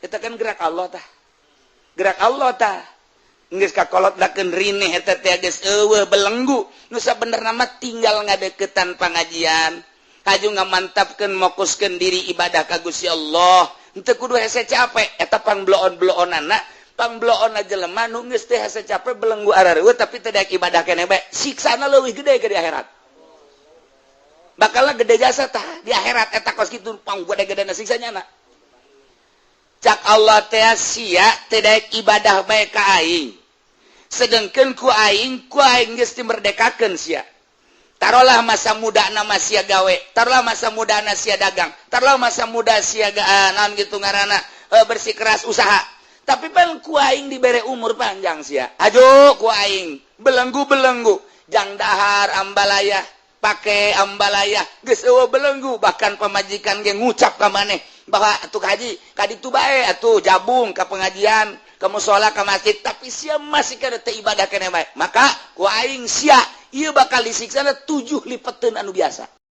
Eta kan gerak Allah tah, gerak Allah tah. Geus kakolot dakeun rineh eta teh, geus eueuh belenggu. Nu sabenerna mah tinggal ngadeukeutan pangajian, haju ngamantapkeun, mokuskeun diri ibadah ka Gusti Allah, henteu kudu hese capek. Eta pangbloon-bloonana, pangbloon jelema nu geus teh hese capek, belenggu arareueuh, tapi teu daek ibadah keneh bae. Siksana leuwih gede ke di akhirat, bakal gede jasa tah di akhirat. Eta kos kitu pang gede-gede siksanya na. Cak Allah teh, sia teu daek ibadah bae ka aing, sedengkeun ku aing geus dimerdekakeun sia. Taruhlah masa muda nama sia gawe, taruhlah masa muda na sia dagang, taruhlah masa muda sia naon gitu ngaranna, bersikeras usaha, tapi pan ku aing dibere umur panjang sia. Ajo ku aing belenggu-belenggu jang dahar ambalaya, pake ambalaya, geus eueuh belenggu. Bahkan pamajikan ge ngucap ka maneh bahwa atuh haji ka ditu bae atuh, jabung ka pengajian, ke musola, ke masjid, tapi sia masih kana teu ibadah keneh bae. Maka ku aing sia ieu bakal disiksa tujuh lipeteun anu biasa.